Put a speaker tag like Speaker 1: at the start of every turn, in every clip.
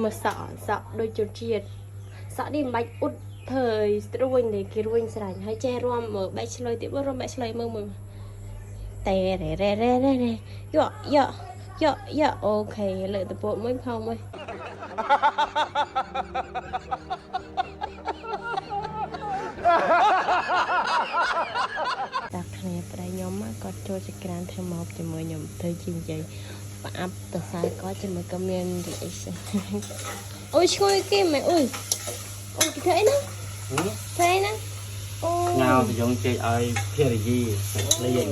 Speaker 1: មើលសក់សក់ដូចជនជាតិសក់នេះមិនបាច់អ៊ុតធ្វើឲ្យស្រួញទេគេរួញស្រេចហើយចេះរាំមើលបែកឆ្លើយទៀតមើលរាំបែកឆ្លើយមើលមើលតែរ៉េរ៉េរ៉េរ៉េយ៉យ៉យ៉យ៉ OK លើកតពោមួយផងមួយ តាគ្នាប្តីខ្ញុំគាត់ចូលចក្រានធ្វើមកជាមួយខ្ញុំធ្វើជានិយាយប្រអាប់តសៃគាត់ជាមួយក៏មាន reaction អូយឈ្ងុយគេមែនអូយអូយគេធ្វើអីណាធ្វើអីណាអូ
Speaker 2: ញ៉ៅទៅយងចេកឲ្យភរិយាសាច់ភ្លៀង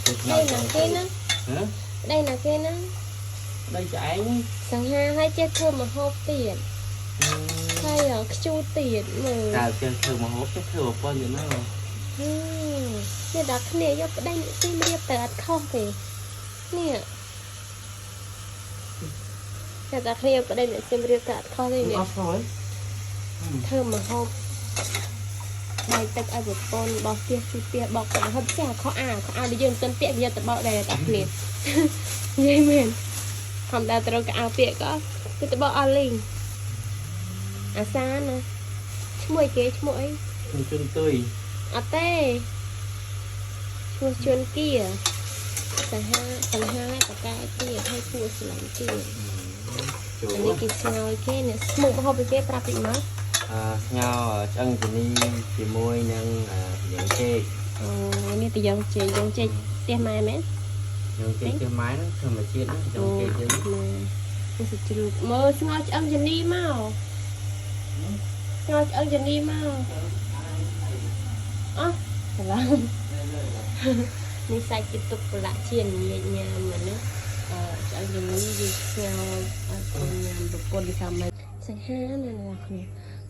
Speaker 1: ប្តីណាគេណា
Speaker 2: ហ៎
Speaker 1: ប្តីណាគេណា
Speaker 2: ប្តីឆ្អែង
Speaker 1: សង្ហាឲ្យចេះធ្វើម្ហូបទៀតហើយខ្ជូតទៀតមើល
Speaker 2: តើចេះធ្វើម្ហូបចេះធ្វើប្រពន្ធទៀតណា
Speaker 1: នេះដល់គ្នាយកប្តីអ្នកស៊ីមរៀបទៅអត់ខុសទេនេះតែដល់គ្នាប្តីអ្នកស៊ីមរៀបទៅអត់ខុសទេនេះ
Speaker 2: អត់ខុស
Speaker 1: ធ្វើម្ហូបបាយទឹកឲ្យប្រពន្ធបោះផ្ទះជូតផ្ទះបោកទៅហូបចាខោអាខោអាដែលយើងមិនទាន់ពាក់វាទៅបោកដែរដល់គ្នានិយាយមែនធម្មតាត្រូវកៅអៅពាក់ក៏គឺទៅបោកអស់លីងអាសាណាឈ្មោះអីគេឈ្មោះអី
Speaker 2: ខ្ញុំជន់ទុយ
Speaker 1: អត់ទេឈ្មោះជួនគៀសង្ហាសង្ហាតកែទៀតហើយគួរស្រឡាញ់ទៀត
Speaker 2: ចូល
Speaker 1: អានេះគេស្ងោយគេនេះស្មុកម្ហូបគេប្រាប់ពីមក
Speaker 2: អឺស្ងោឆ្អឹងជំនីជាមួយនឹងយ៉ាងចេក
Speaker 1: អូនេះទៅយ៉ាងចេកយ៉ាងចេកផ្ទះម៉ែមែន
Speaker 2: យ៉ាងចេកផ្ទះម៉ែហ្នឹងធម្មជាតិហ្នឹងយ៉ាងចេកយើង
Speaker 1: ម៉ែនេះសិជ្រូកមើលស្ងោឆ្អឹងជំនីមកស្ងោឆ្អឹងជំនីមកអោះច្រឡំនេះសាច់គេទុកប្រឡាក់ជាញែកញ៉ាំណាអឺឆ្អឹងជំនីវាស្ងោឲ្យកូនញ៉ាំប្រពន្ធគេថាម៉េចសង្ហាណាអ្នកគ្នា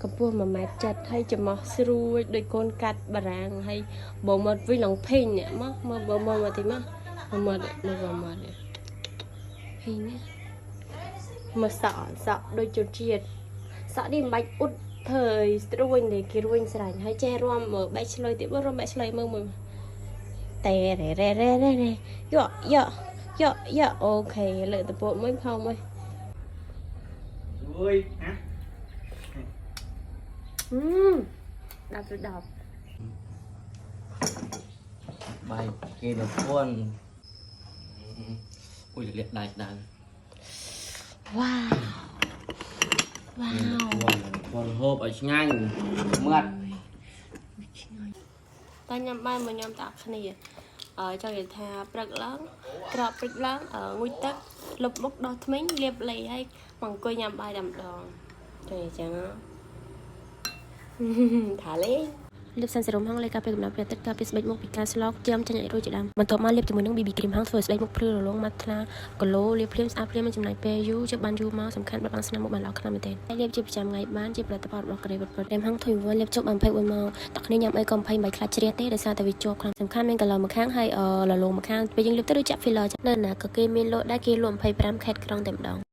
Speaker 1: កម្ពស់1ម៉ែត្រ7ហើយច្រមុះស្រួចដូចកូនកាត់បារាំងហើយបងមកវិញឡងភេងនេះមកមើលបងមកមកទីមកមកមកមកមកនេះភេងនេះមើលសក់សក់ដូចជនជាតិសក់នេះមិនបាច់អ៊ុតធ្វើឲ្យស្រួញទេគេរួញស្រេចហើយចេះរាំមើលបែកឆ្លើយទៀតមើលរាំបែកឆ្លើយមើលមើលតែរ៉េរ៉េរ៉េរ៉េយ៉យ៉យ៉យ៉ OK លើកតពោមួយផងមួយ
Speaker 2: អូយហ៎
Speaker 1: អឺ10ទៅ10
Speaker 2: បាយគេប្រពន្ធអូយលាកដៃដៅ
Speaker 1: វ៉ាវវ៉ាវ
Speaker 2: ប្រពន្ធហូបឲ្យឆ្ងាញ់មាត់
Speaker 1: តែញ៉ាំបាយមកញ៉ាំតាគ្នាអឺចង់និយាយថាព្រឹកឡើងក្រោកព្រឹកឡើងអឺងូតទឹកលុបមុខដោះធ្មេញលាបឡេហើយមកអង្គុយញ៉ាំបាយតែម្ដងចង់និយាយចឹងហ៎ ថាលេងលាបសាន់សេរ៉ូមហងលេការពារកំដៅព្រះអាទិត្យការពារស្បែកមុខពីការស្លោកជាមចាញ់អាចរោយជាដើមបន្ទាប់មកលាបជាមួយនឹង BB cream ហងធ្វើឲ្យស្បែកមុខភ្លឺរលោងម៉ាត់ថ្លាគីឡូលាបភ្លាមស្អាតភ្លាមមិនចំណាយពេលយូរជិះបានយូរមកសំខាន់បាត់បង់ស្នាមមុខបានល្អខ្លាំងមែនទែនហើយលាបជាប្រចាំថ្ងៃបានជាផលិតផលរបស់កូរ៉េពិតៗក្រែមហងធុយវលាបជប់បាន24ម៉ោងតោះគ្នាញ៉ាំអីក៏20មិនខ្លាចជ្រះទេដោយសារតែវាជាប់ខ្លាំងសំខាន់មានកឡម្ខាងហើយលលោម្ខាងពេលយើងលាបទៅដូចចាក់ filler នៅណាក៏គេមានលក់ដែរគេលក់25ខេត្តក្រុងតែម្ដង។